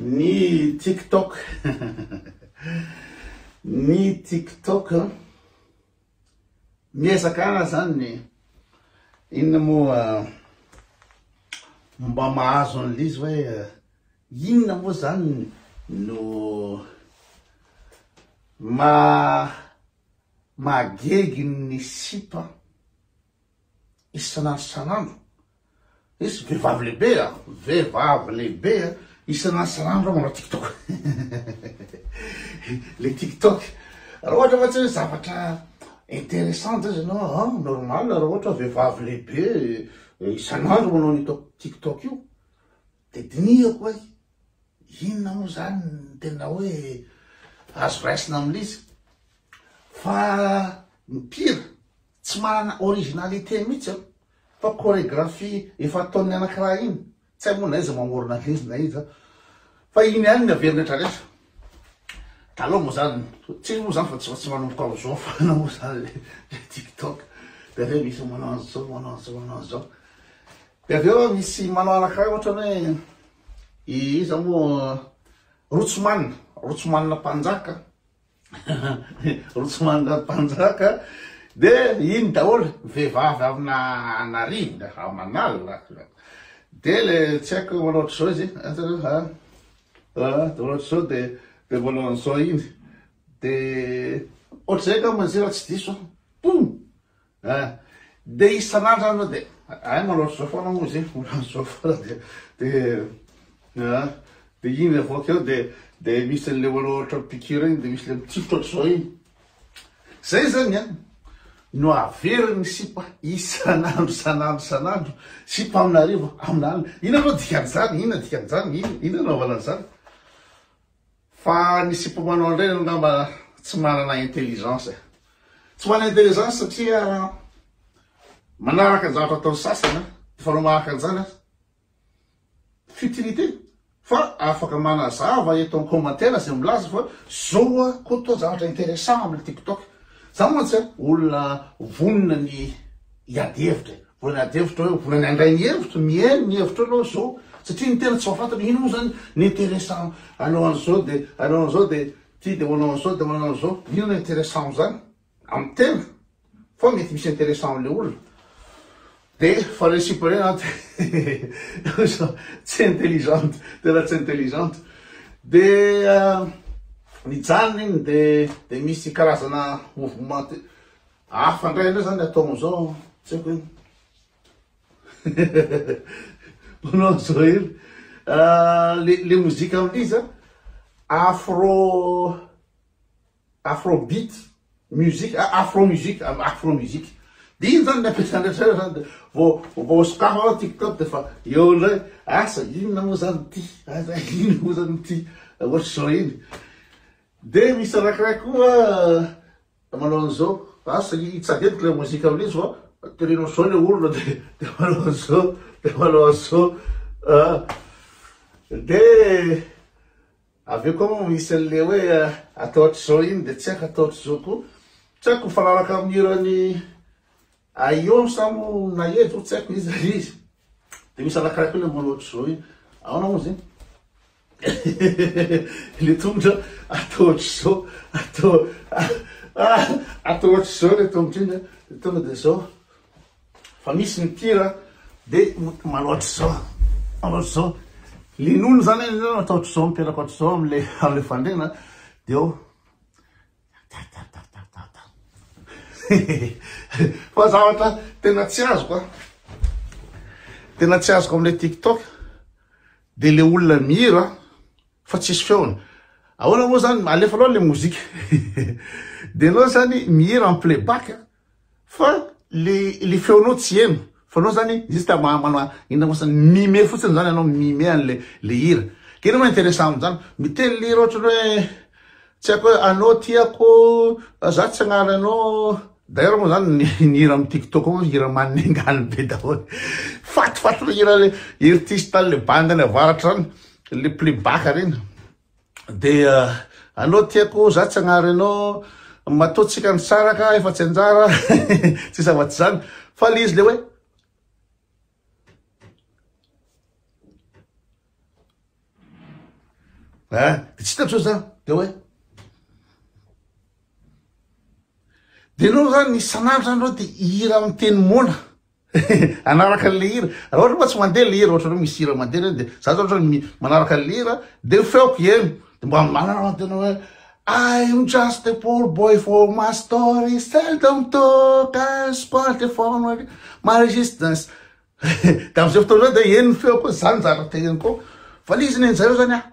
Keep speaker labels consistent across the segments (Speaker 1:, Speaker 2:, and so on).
Speaker 1: Ny tiktok Ny tiktok miezaka ana zany ny inona moa mba mahazo an'le izy hoe inona moa zany no ma mahagegy ny sipa isan'andro isan'andro Misy vehivavy lehibe a, vehivavy lehibe a, isan'andro isan'andro aho manao tiktok le tiktok raha ohatra fa tsy hoe zavatra interessant zay izy anao ah normal raha ohatra vehivavy lehibe isan'andro manao an'io tiktok io de dinihako hoe inona moa zany ny tena hoe azo raisina amin'izy fa ny pire tsy manana originalité mihitsy an Fa choregraphie efa ataon'ny anakiray iny, tsy hay moa na iza mamorona an'izy na iza, fa iny ihany ny averiny rehetra rehetra. Taloha moa zany, tsy moa zany fa tsy tsy manomboka amizao foana moa zany le le tiktok, de avy eo misy manao an'izao, manao an'izao, manao an'izao. De avy eo misy manao anakiray ohatrany hoe iza moa Rotsimanina, Rotsimanina mpanjaka. Rotsimanana mpanjaka de iny daholo vehivavy amina an'arivony aman'alina de le tsy haiko manao ohatr'izao izy a de manao ohatr'izao de de manao an'izao iny de ohatr'izay angamba izy raha tsy diso aho boum Ah! De isan'andro zany de ay manao ohatr'izao foana moa izy manao ohatr'izao foana de de ah de iny avoaka eo de de misy an'le manao ohatra piqûre iny de misy le mitifitra ohatr'izao iny. Zay zany an no averin'ny sipa isan'andro isan'andro isan'andro, sipa amin'arivo amin'alina. Inona aloha dikan'izany? Inona dikan'izany? Inona inona anaovana an'izany? Fa ny sipa manao an'ireny angamba tsy manana intelligence e. Tsy manana intelligence satria manaraka ny zavatra ataon'ny sasany an, efa anao manaraka an'izany an, futilité. Fa afaka manazava eto amin'ny commentaire izay milaza fa zao a koa toa zavatra interessant amin'ny tiktok. Za mantsy an, olona vonona ny hiady hevitra e. Vonona hiady hevitra hoe vonona ny handray ny hevitro, mihaino ny hevitro aloha zao satria ny tena tsy mahafantatra ino moa zany ny interessant hanao an'izao de hanao an'izao de ty de manao an'izao de manao an'izao, inona ny interessant am'zany amin'ny tena fa mety misy interessant am'le olona de fa le sipa reny an tsy intelligente tena tsy intelligente de nijanona iny de de misy karazana mouvement Hafa ndray indray zany atao amizao tsy haiko ino. Manao an'izao iny. Ah, le le mozika amin'izy a afro afrobeat music ah, afro music afro music. De iny zany ny ampiasana rehetra zany de vao vao sokafana ao TikTok de fa eo indray asa inona moa zany ity asa inona moa zany ity ohatr'izao iny. De misy anankiray koa Manao an'izao, asa tsy adidiko ilay mozika amin'izy fa teneno an'izao ilay olona de de manao an'izao, de manao an'izao ah. De avy eo koa moa misy an'le hoe atao ohatr'izao iny de tsy haiko atao ohatr'izao koa, tsy haiko mifanaraka amin'ny hiran'i Aion sa moa Nahejo tsy haiko iza izy. De misy anankiray koa le manao ohatr'izao iny, ahoana moa izy iny? Le tongotra atao ohatr'izao, atao atao ohatr'izao le tongotra iny de tonga de zao. Fa misy ny pire de manao ohatr'izao, manao ohatr'izao. Le nono zany atao ohatr'izao, mipetraka ohatr'izao amle amle fandriana de eo Fa zavatra tena tsy azoko a, tena tsy azoko amle tiktok de le olona mihira fa tsisy feony. Ahoana moa zany, alefa aloha le mozika de enao zany mihira en playback Fa le le feonao tsy heno fa anao zany juste ma manao inona moa zany mime fotsiny zany anao mime an'le le hira. Ke inona moa intéressant amin'izany? Miteny le hira ohatran'ny hoe tsy haiko hoe anao tiako za tsy hagnary anao. D'ailleurs moa zany ny ny hira amin'ny tiktok ao hira manengany be daholo. Fatifaty le hira le artiste le bandy any avaratra zany le playback reny. Dia anao tiako za tsy agnary anao matoa tsika nisaraka efa tsy anjara tsisy afa-tsy zany fa le izy le hoe Eh, de tsy hitako zao zany, de hoe de enao zany isan'andro zany reo de hira amin'ny teny moana hanaraka an'le hira, raha ohatra moa tsy mandeha le hira, ohatra hoe misy hira mandeha reny de za zao ohatra hoe manaraka an'le hira de feoko heno de mba manana tena hoe I'm just a poor boy for my story seldom talk I spoil the phone my resistance De am'zay fotoana zay de heno ny feoko hoe zany zavatra teneniko ao. Fa le izy nen'ny zareo zany ah.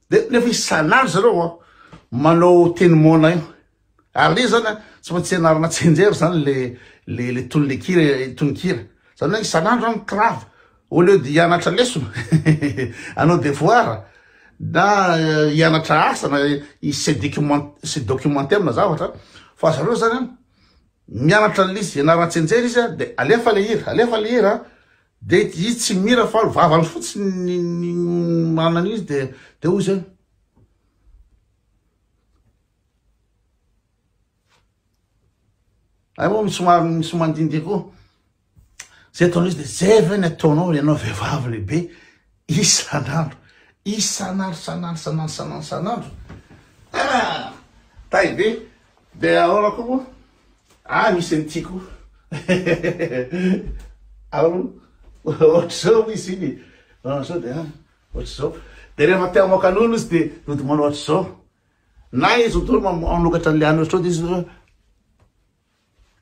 Speaker 1: De nefa isan'andro zareo a manao teny moana io. Ary le izy zany a tsy maintsy ianarana tsianjery zany le le le tonon'le-kira tononkira. Zany hoe isan'andro zany grave au lieu de hianatra lesona hanao devoir na hianatra asa na hi se document se documenter amina zavatra fa zareo zany a mianatra an'le izy ianarana tsianjery izy a de alefa le hira alefa le hira de izy tsy mihira fa vavany fotsiny ny manana an'izy de de hoy izy hoe Hay moa somary misy mandindihy koa. Zay ataonao izy de zay ve ny ataonao ianao vehivavy lehibe isan'andro isan'andro isan'andro isan'andro isan'andro isan'andro. Ah! Tay be. De ahoana koa moa? Ah misy an'ity koa. Ahoana? Ohatr'izao izy iny. Ohatr'izao de ah, ohatr'izao. De rehefa te hamoaka nono izy de mody manao ohatr'izao. Na izy toa manokatra an'ilay anona sao dia izy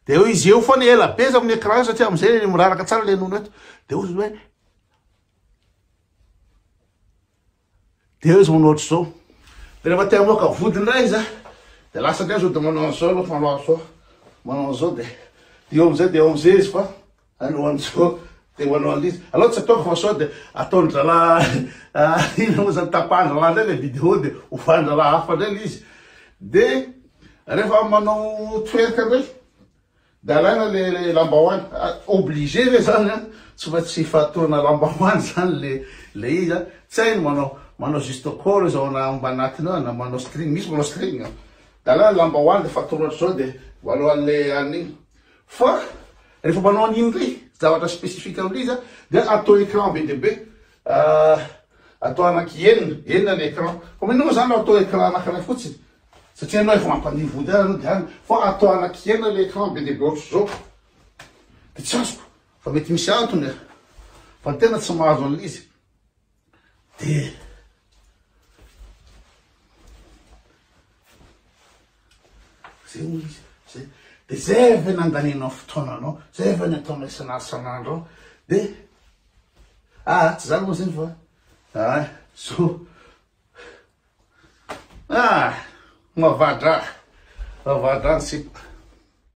Speaker 1: dia hoy izy eo foana ela be izy amin'ny écran satria amin'izay miraraka tsara ilay nono eto. Dia hoy izy hoe dia eo izy manao ohatr'izao. Dia rehefa te hamoaka vody indray izy dia lasa indray izy dia manao an'izao aloha, manao an'izao, manao an'izao dia dia eo amin'izay dia eo amin'izay izy fa Alohan'izao dia ho anao an'izy. Aleo tsy ataoko fa sao dia ataon-drahalahy inona moa zany tapahan-drahalahy indray ilay vidéo dia ovain-drahalahy hafa indray ilay izy. Dia rehefa manao twerk indray dia alaina le le lambahoany. Obligé ve zany an? Tsy maintsy fatorana lambahoany zany le le izy an. Tsy hay ny manao manao juste corps izy ao anatiny ao na manao string, misy manao string an. Dia alaina lambahoany dia fatorana ohatr'izao dia manao an'ilay an'iny. Fa rehefa manao an'iny indray, zavatra spécifique amin'ilay izy dia atao écran be dia be, atao anaky enina, enina ny écran. Fa maninona moa zany raha atao écran anakiray fotsiny? Satria ianao efa mampandihy vody azy ianao dia any, fa atao anaky enina ilay écran be dia be ohatr'izao. Dia tsy azoko, fa mety misy antony e. Fa ny tena tsy mahazo an'ilay izy. Dia zay moa izy, zay. Dia zay ve nandanianao fotoananao, zay ve ny ataonao isan'andro isan'andro ao. Dia ah, tsy zany moa zany fa ah, zo. Ah, mavadra. Mavadra ny sipa.